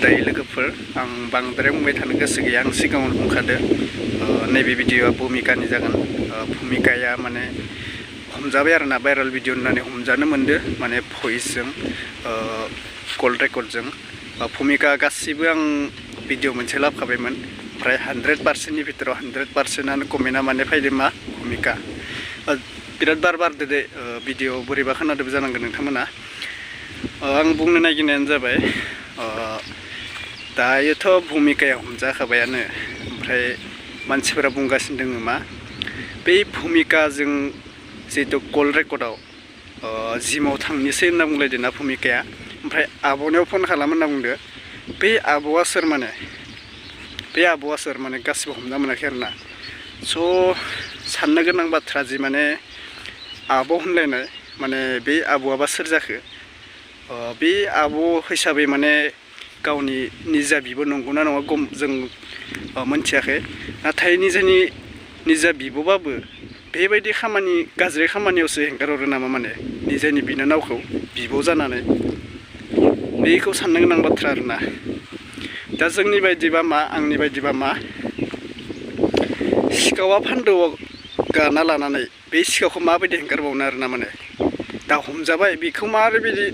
दायो लोगोफोर आं बांद्राय बुंबाय थानो गोसो गैया आं सिगाङावनो बुंखादो नैबे भिडिअआ भुमिकानि जागोन भुमिकाया माने हमजाबाय आरोना भाइरेल भिडिअ होननानै हमजानो मोनदो माने भइसजों कल रेकर्डजों भुमिका गासिबो आं भिडिअ मोनसे लाबोखाबायमोन ओमफ्राय 100%नि भितराव 100%आनो कमेन्टआ माने फैदो मा भुमिका बिराद बार बारदो दे भिडिअ बोरैबा खोनादोंबो जानांगोन नोंथांमोना आं बुंनो नागिरनायानो जाबाय दायोथ' भुमिकाया हमजाखाबायानो ओमफ्राय मानसिफोरा बुंगासिनो दङ मा बै भुमिकाजों जिहेतु कल रेकर्डआव जिमाव थांनोसै होनना बुंलायदों ना भुमिकाया ओमफ्राय आब'नियाव फन खालाम होनना बुंदो बे आब'आ सोर माने गासिबो हमना मोनाखै आरोना स' साननो गोनां बाथ्रा जि माने आब' होनलायनाय माने बे आब'आबा सोर जाखो बे आब' हिसाबै माने गावनि निजा बिब' नंगौना नङा जों मोनथियाखै नाथाय निजा बिब'बाबो बेबायदि खामानि गाज्रि खामानियावसो हेंगारहरो नामा माने निजानि बिनानावखौ बिब' जानानै बेखौ साननो गोनां बाथ्रा आरोना दा जोंनि बायदिबा मा आंनि बायदिबा मा सिखावा फान्दोआव गाना लानानै बे सिखावखौ माबायदि हेंगारबावनो आरोना माने दा हमजाबाय बेखौ माबायदि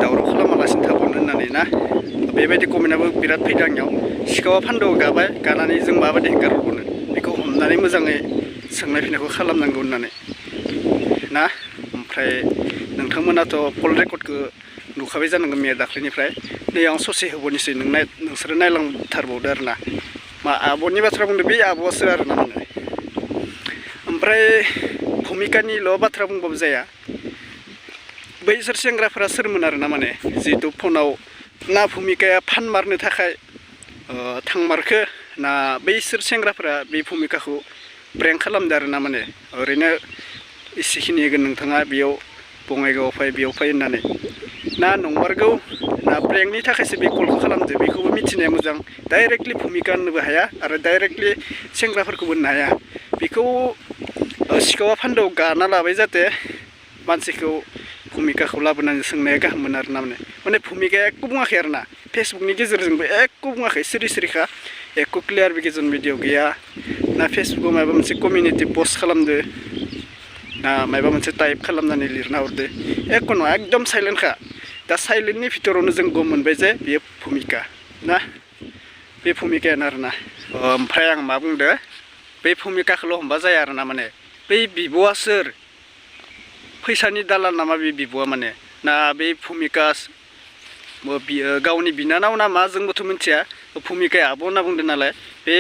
दावराव खालामालासिनो थाबावनो होननानै ना बेबायदि कमेन्टआबो बिराद फैदों आंनियाव सिखावा फान्दोआव गाबाय गानानै जों माबायदि हेंगारहरबावनो बेखौ हमनानै मोजाङै सोंनाय फिननायखौ खालामनांगौ होननानै ना ओमफ्राय नोंथांमोनाथ' कल रेकर्डखौ नुखाबाय जानांगौ मैया दाख्लैनिफ्राय नै आं ससे होबावनोसै नोंसोरो नायलांथारबावदो आरोना मा आब'नि बाथ्रा बुंदो बे आब'आसो आरोना माने ओमफ्राय भुमिकानिल' बाथ्रा बुंबाबो जाया बैसोर सेंग्राफोरा सोरमोन आरोना माने जिहेतु फनाव ना भुमिकाया फान मारनो थाखाय थांमारखो ना बैसोर सेंग्राफोरा बे भुमिकाखौ प्रेंक खालामदो आरोना माने ओरैनो एसेखिनि होगोन नोंथाङा बेयाव बङाइगावआव फै बेयाव फै होननानै ना नंमारगौ ना प्रेंकनि थाखायसो बे कलखौ खालामदो बेखौबो मिथिनाया मोजां डाइरेक्टलि भुमिका होननोबो हाया आरो डाइरेक्टलि सेंग्राफोरखौबो होननो हाया बेखौ सिखावा फान्दोआव गाना लाबाय जाहाथे मानसिखौ भुमिकाखौ लाबोनानै सोंनाया गाहाममोन आरोना माने भुमिकाया एकबो बुङाखै आरोना फेसबुकनि गेजेरजोंबो एकबो बुङाखै सिरिखा एकबो क्लियारिफिकेसन भिडिअ गैया ना फेसबुकाव माबा मोनसे कमिउनिटि पस्ट खालामदो ना माबा मोनसे टाइप खालामनानै लिरना हरदो एक नङा एकदम साइलेन्टखा दा साइलेन्टनि भितरावनो जों गम मोनबाय जे बेयो भुमिका ना बे भुमिकायानो आरोना ओमफ्राय आं मा बुंदो बे भुमिकाखौल' हमबा जाया आरोना माने बै बिब'आ सोर फैसानि दालाल नामा बे बिब'आ माने ना बे भुमिका गावनि बिनानाव ना मा जोंबोथ' मिथिया भुमिकाया आब' होनना बुंदों नालाय बे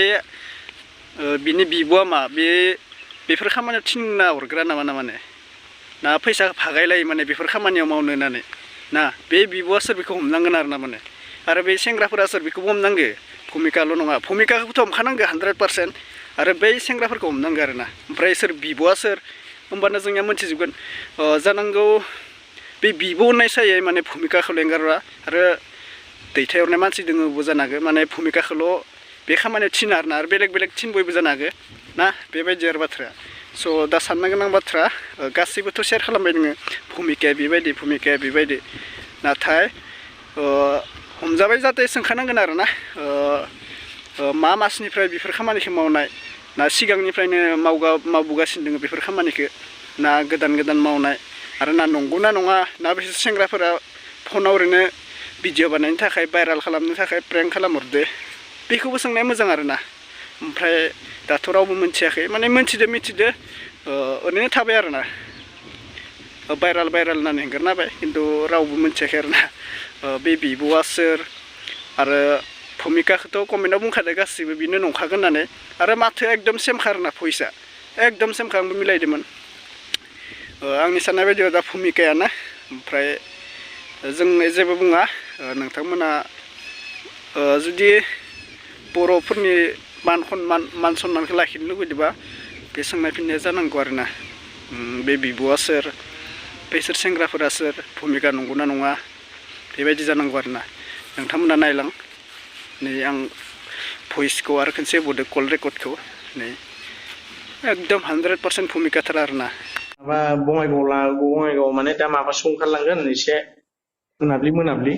बिनि बिब'आ मा बेफोर खामानियाव थिनना हरग्रा नामा ना माने ना फैसा भागायलायो माने बेफोर खामानियाव मावनो होननानै ना बे बिब'आ सोर बेखौ हमनांगोन आरोना माने आरो बे सेंग्राफोरा सोर बेखौबो हमनांगो भुमिकाल' नङा भुमिकाखौथ' हमखानांगो 100% आरो बै सेंग्राफोरखौ हमनांगो आरोना ओमफ्राय सोर बिब'आ सोर होमबानो जोंनिया मोनथिजोबगोन जानांगौ बे बिब' होननाय सायै माने भुमिकाखौल' एंगारग्रा आरो दैथायहरनाय मानसि दङबो जानो हागौ माने भुमिकाखौल' बे खामानियाव थिना आरोना आरो बेलेग थिनबोयबो जानो हागौ ना बेबायदि आरो बाथ्राया स' दा साननो गोनां बाथ्रा गासैबोथ' सेयार खालामबाय नोङो भुमिकाया बेबायदि नाथाय हमजाबाय जाहाथे सोंखानांगोन आरोना मा मासनिफ्राय बेफोर खामानिखौ मावनाय ना सिगांनिफ्रायनो मावबोगासिनो दङ बेफोर खामानिखौ ना गोदान मावनाय आरो ना नंगौना नङा ना बिसोर सेंग्राफोरा फनाव ओरैनो भिडिअ बानायनो थाखाय भाइरेल खालामनो थाखाय प्रेंक खालामहरदो बेखौबो सोंनाया मोजां आरोना ओमफ्राय दाथ' रावबो मोनथियाखै माने मिथिदो ओरैनो थाबाय आरोना भाइरेल होननानै हेंगारना होबाय खिन्थु रावबो मोनथियाखै आरोना बे बिब'आ सोर आरो भुमिकाखौथ' कमेन्टआव बुंखादों गासिबो बिनो नंखागोन होननानै आरो माथो एकदम सेमखा आरोना भइसआ एकदम सेमखा आंबो मिलायदोंमोन आंनि साननाय बायदियाव दा भुमिकायानो ओमफ्राय जों जेबो बुङा नोंथांमोना जुदि बर'फोरनि मान सन्मानखौ लाखिनो लुबैदोंबा बे सोंनाय फिननाया जानांगौ आरोना बे बिब'आ सोर बैसोर सेंग्राफोरा सोर भुमिका नंगौना नङा बेबायदि जानांगौ आरोना नोंथांमोना नायलां नै आं भइसखौ आरो खनसे होबावदो कल रेकर्डखौ नै एकदम 100% भुमिकाथार आरोना माबा बङाइगाव माने दा माबासो ओंखारलांगोन एसे मोनाब्लि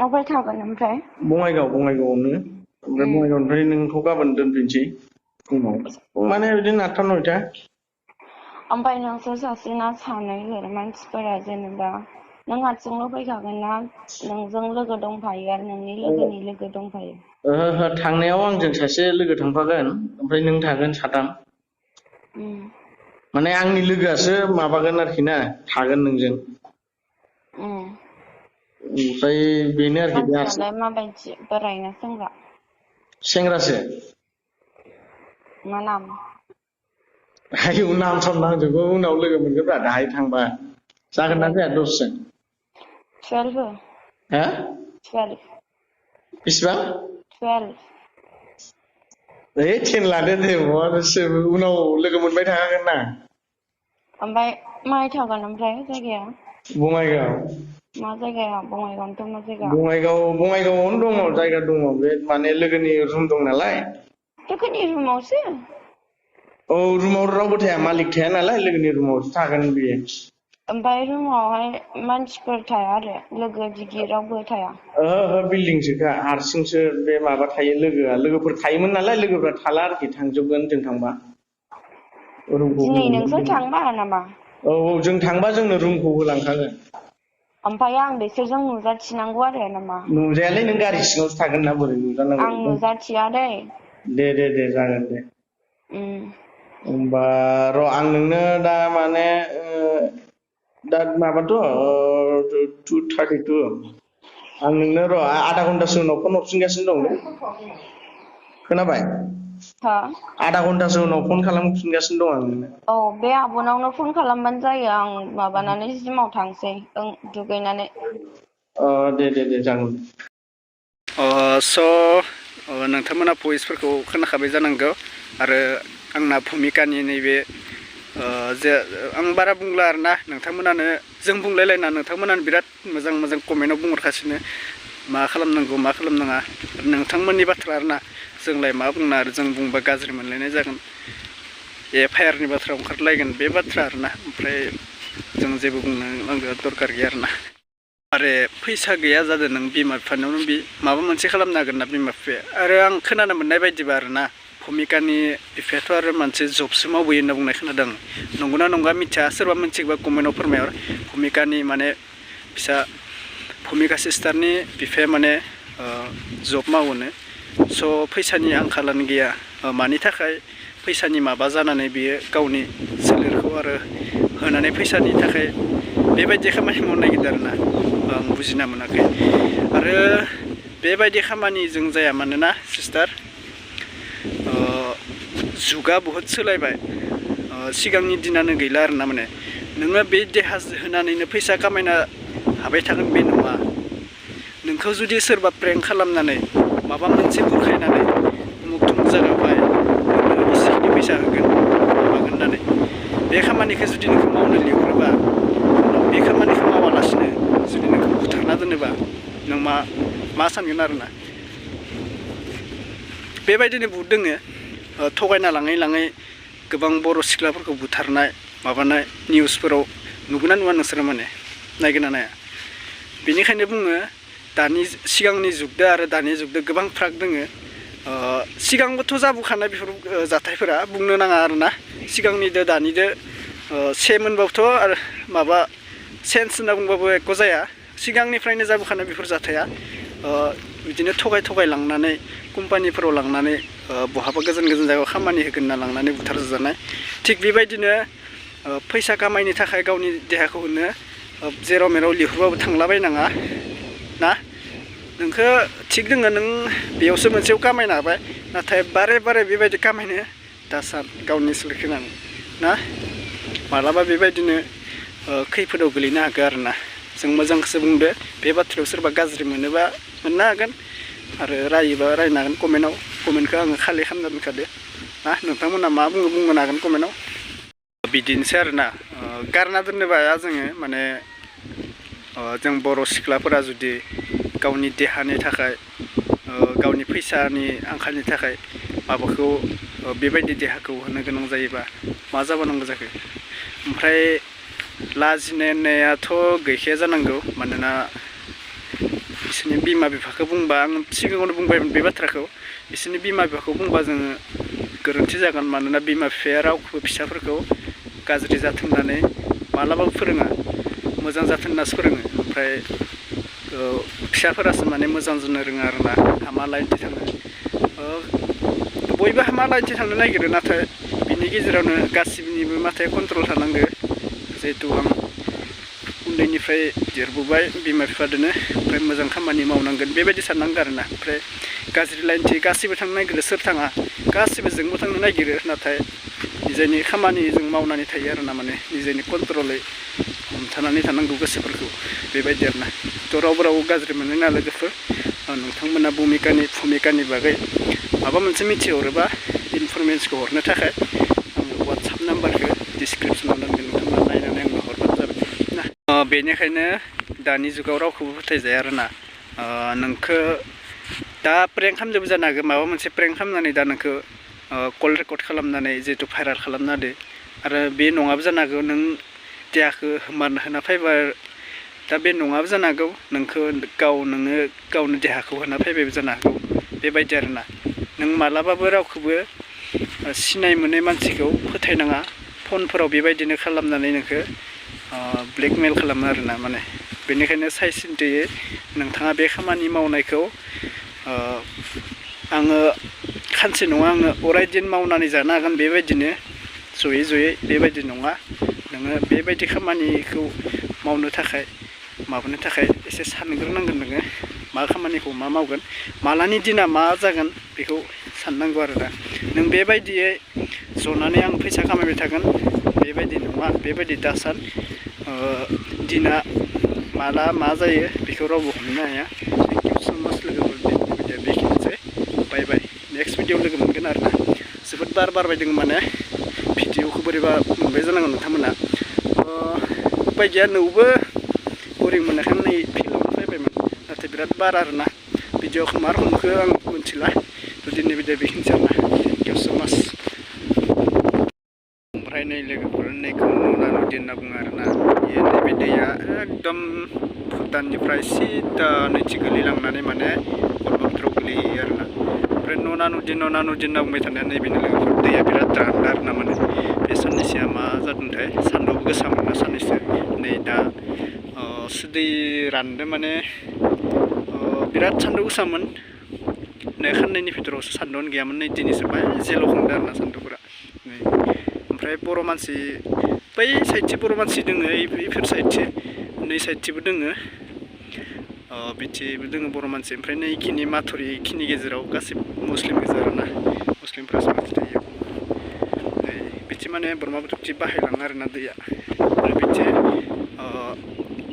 अबे थागोन ओमफ्राय बङाइगावआवनो ओमफ्राय बङाइगावनिफ्राय नोंखौ गाबोन दोनफैनोसै फुङाव माने बिदिनो 8टा 9टा ओमफ्राय नोंसोर सासेना सानै मानसिफोरा जेनेबा नों हारसिंल' फैखागोन ना नोंजों लोगो दंफायो आरो नोंनि लोगोनि लोगो दंफायो? ओहो थांनायाव आंजों सासे लोगो थांफागोन ओमफ्राय नों थागोन साथाम माने आंनि लोगोआसो माबागोन आरोखि ना थागोन नोंजों ओमफ्राय बेनो आरोखि मानसियालाय माबायदि बोराय ना सेंग्रा? सेंग्रासो। मा नाम? आयौ नाम साम नांजोबगौ उनाव लोगो मोनगोनब्रा दाहाय थांबा जागोन ना जाया दसजन? 12 हो 12 बेसेबां? 12 10 लादो दे उनाव लोगो मोनबाय थाखागोन ना। ओमफ्राय माहाय थागोन ओमफ्राय जायगाया? बङाइगाव। मा जायगायाव? बङाइगावनोथ' मा जायगा? बङाइगावआवनो दङ जायगा दङ बे माने लोगोनि रुम दं नालाय। लोगोनि रुमावसो? औ रुमाव रावबो थाया मालिक थाया नालाय लोगोनि रुमावसो थागोन बियो। ओमफ्राय रुमावहाय मानसिफोर थाया आरो लोगो दिगि रावबो थाया? ओहो बिल्डिंसोखा हारसिंसो बे माबा थायो लोगोफोर थायोमोन नालाय लोगोफ्रा थाला आरोखि थांजोबगोन जों थांबा। रुमखौ दिनै नोंसोर होलांगोन थांबा नामा? औ जों थांबा जोंनो रुमखौ होलांखागोन। ओमफ्राय आं बिसोरजों नुजाथिनांगौ आरो नामा? नुजायालै नों गारि सिङावसो थागोन ना बोरै नुजानांगौ। आं नुजाथिया दै। दे जागोन दे। होमबा र' आं नोंनो दा माने दा माबाथ' 2:32 आं नोंनो र' आधा घन्टासो उनाव फन हरफिनगासिनो दं दे। खोनाबाय? हा? आधा घन्टासो उनाव फन खालामफिनगासिनो दं आं नोंनो। औ बे आब'नावनो फन खालामबानो जायो आं माबानानै जिमाव थांसै दुगैनानै। दे जागोन। नोंथांमोना भइसफोरखौ खोनाखाबाय जानांगौ आरो आंना भुमिकानि नैबे जे आं बारा बुंला आरोना नोंथांमोनानो जों बुंलायलायना नोंथांमोनानो बिराद मोजां कमेन्टआव बुंहरगासिनो मा खालामनांगौ मा खालामनाङा नोंथांमोननि बाथ्रा आरोना जोंलाय मा बुंनो आरो जों बुंबा गाज्रि मोनलायनाय जागोन FIR-नि बाथ्रा ओंखारलायगोन बे बाथ्रा आरोना ओमफ्राय जों जेबो बुंनो नांगौ दरखार गैया आरोना। आरो फैसा गैया जादों नों बिमा बिफानावनो माबा मोनसे खालामनो हागोन ना बिमा बिफाया आरो आं खोनानो मोननाय बायदिबा आरोना भुमिकानि बिफायाथ' आरो मोनसे जबसो मावबोयो होनना बुंनाय खोनादों नंगौना नङा मिथिया सोरबा मिथियोबा कमेन्टआव फोरमायहर भुमिकानि माने फिसा भुमिका सिस्टारनि बिफाया माने जब मावोनो स' फैसानि आंखालानो गैया मानि थाखाय फैसानि माबा जानानै बियो गावनि सोलेरखौ आरो होनानै फैसानि थाखाय बेबायदि खामानि मावनो नागिरदों आरोना आं बुजिना मोनाखै आरो बेबायदि खामानिजों जाया मानोना सिस्टार जुगा बहुद सोलायबाय सिगांनि दिनानो गैला आरोना माने नोङो बे देहा होनानैनो फैसा खामायनो हाबाय थागोन बे नङा नोंखौ जुदि सोरबा प्रेंक खालामनानै माबा मोनसे बुरखायनानै उमुक थुमुक जागायावहाय नोंनो एसेखिनि फैसा होगोन माबागोन होननानै बे खामानिखौ जुदि नोंखौ मावनो लिंहरोबा बे खामानिखौ मावालासिनो जुदि नोंखौ बुथारना दोनोबा नों मा सानगोन आरोना बेबायदिनो बहुद दोङो थगायना लाङै गोबां बर' सिख्लाफोरखौ बुथारनाय माबानाय निउसफोराव नुगोना नुवा नोंसोरो माने नायगोन ना नाया बेनिखायनो बुङो दानि सिगांनि जुगदो आरो दानि जुगदो गोबां फाराग दोङो सिगांबोथ' जाबोखानाय बेफोर जाथायफोरा बुंनो नाङा आरोना सिगांनिदो दानिदो सेमोनबाबोथ' आरो माबा सेन्स होनना बुंबाबो एख' जाया सिगांनिफ्रायनो जाबोखानाय बेफोर जाथाया बिदिनो थगाय लांनानै कम्पानिफोराव लांनानै बहाबा गोजान जायगायाव खामानि होगोन होनना लांनानै बुथारजानाय थिग बेबायदिनो फैसा खामायनो थाखाय गावनि देहाखौ होनो जेराव मेराव लिंहरबाबो थांलाबायनाङा ना नोंखौ थिग दोङो नों बेयावसो मोनसेयाव खामायनो हाबाय नाथाय बारे बेबायदि खामायनो दासान गावनि सोलेरखौ ना मालाबा बेबायदिनो खैफोदाव गोलैनो हागौ आरोना जों मोजांखौसो बुंदो बे बाथ्रायाव सोरबा गाज्रि मोनोबा मोननो हागोन आरो रायोबा रायनो हागोन कमेन्टखौ आङो खालि खालामना दोनखादो ना नोंथांमोना मा बुंनो हागोन कमेन्टआव बिदिनोसै आरोना गारना दोननोबो हाया जोङो माने जों बर' सिख्लाफोरा जुदि गावनि देहानि थाखाय गावनि फैसानि आंखालनि थाखाय माबाखौ बेबायदि देहाखौ होनो गोनां जायोबा मा जाबावनांगौ जाखो ओमफ्राय लाजिनायाथ' गैखाया जानांगौ मानोना बिसोरनि बिमा बिफाखौ बुंबा आं सिगाङावनो बुंबायमोन बे बाथ्राखौ बिसोरनि बिमा बिफाखौ बुंबा जोङो गोरोन्थि जागोन मानोना बिमा बिफाया रावखौबो फिसाफोरखौ गाज्रि जाथों होननानै मालाबाबो फोरोङा मोजां जाथों होननासो फोरोङो ओमफ्राय फिसाफोरासो माने मोजां जानो रोङा आरोना हामा लाइनथिं थाङो बयबो हामा लाइनथिं थांनो नागिरो नाथाय बिनि गेजेरावनो गासिबनिबो माथाया कन्ट्रल थानांगो जिहेथु आं उन्दैनिफ्राय देरबोबाय बिमा बिफादोनो ओमफ्राय मोजां खामानि मावनांगोन बेबायदि साननांगौ आरोना ओमफ्राय गाज्रि लाइनथिं गासिबो थांनो नागिरो सोर थाङा गासिबो जोंबो थांनो नागिरो नाथाय निजेनि खामानि जों मावनानै थायो आरोना माने निजेनि कन्ट्रलै हमथानानै थानांगौ गोसोफोरखौ बेबायदि आरोना थ' रावबो रावबो गाज्रि मोनो ना लोगोफोर नोंथांमोना भुमिकानि बागै माबा मोनसे मिथिहरोबा इनफरमेसनखौ हरनो थाखाय आङो वाट्सएप नाम्बारखौ डिसक्रिपसनाव दोनगोन नोंथांमोना नायनानै आंनो हरबानो जाबाय ना बेनिखायनो दानि जुगाव रावखौबो फोथायजाया आरोना नोंखौ दा प्रेंक खालामदोंबो जानो हागौ माबा मोनसे प्रेंक खालामनानै दा नोंखौ कल रेकर्ड खालामनानै जिहेथु भाइरेल खालामना होदो आरो बे नङाबो जानो हागौ नों देहाखौ होमारनो होना फैबा दा बे नङाबो जानो हागौ नोंखौ नोङो गावनो देहाखौ होना फैबायबो जानो हागौ बेबायदि आरोना नों मालाबाबो रावखौबो सिनाय मोनै मानसिखौ फोथायनाङा फनफोराव बेबायदिनो खालामनानै नोंखौ ब्लेकमेल खालामो आरोना माने बेनिखायनो सायसिन्थियै नोंथाङा बे खामानि मावनायखौ आङो खानसे नङा आङो अरायदिन मावनानै जानो हागोन बेबायदिनो जयै जयै बेबायदि नङा नोङो बेबायदि खामानिखौ मावनो थाखाय माबानो थाखाय एसे सानग्रोनांगोन नोङो मा खामानिखौ मा मावगोन मालानि दिना मा जागोन बेखौ साननांगौ आरोना नों बेबायदियै जनानै आं फैसा खामायबाय थागोन बेबायदि नङा बेबायदि दासान दिना माला मा जायो बेखौ रावबो हमनो हाया थेंक इउ स' माच लोगोफोर भिडिअ बेखिनिसै बाय बाय नेक्स्ट भिडिअ लोगो मोनगोन आरोना जोबोद बारबाय दङ माने भिडिअखौ बोरैबा मोनबाय जानांगौ नोंथांमोना उपाय गैया नौबो बरिं मोननायखाय नै फिल्डआवनो फैबायमोन नाथाय बिराद बार आरोना भिडिअखौ मा रखमखौ आं मिथिला थ' दिनै भिडिअ बेखिनिसै आरोना थेंक इउ स' माच ओमफ्राय नै लोगोफोर नैखौ नुना नुदि होनना बुङो आरोना नैबे दैया एकदम भुटाननिफ्राय सिदा नैथि गोलैलांनानै माने बरमाफ्राव गोलैहैयो आरोना ओमफ्राय नना नुदि होनना बुंबाय थानाया नैबेनो लोगोफोर दैया बिराद रानदों आरोना माने बे साननैसोआ मा जादोंथाय सान्दुंबो गोसा मोनना साननैसो नै दा दै रानदों माने बिराद सान्दुं गोसामोन नै खाननैनि भितरावसो सान्दुंआनो गैयामोन नै दिनैसो बाय जेल' खांदों आरोना सान्दुंफोरा नै ओमफ्राय बर' मानसि बै साइडथि बर' मानसि दोङो बेफोर साइडथि नै साइडथिबो दोङो बिथिबो दोङो बर' मानसि ओमफ्राय नै इखिनि माथुरि इखिनि गेजेराव गासिबो मुस्लिम गेजेर आरोना मुस्लिमफ्रासो बांसिन थायो नै बिथि माने ब्रह्मपुत्रथि बाहायलाङो आरोना दैया ओमफ्राय बिथि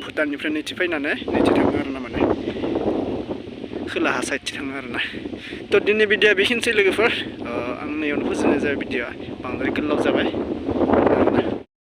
भुटाननिफ्राय नैथि फैनानै नैथि थाङो आरोना माने खोलाहा साइडथि थाङो आरोना थ' दिनै भिडिअआ बेखिनिसै लोगोफोर आं नैयावनो फोजोबनाय जाबाय भिडिअआ बांद्राय गोलाव जाबाय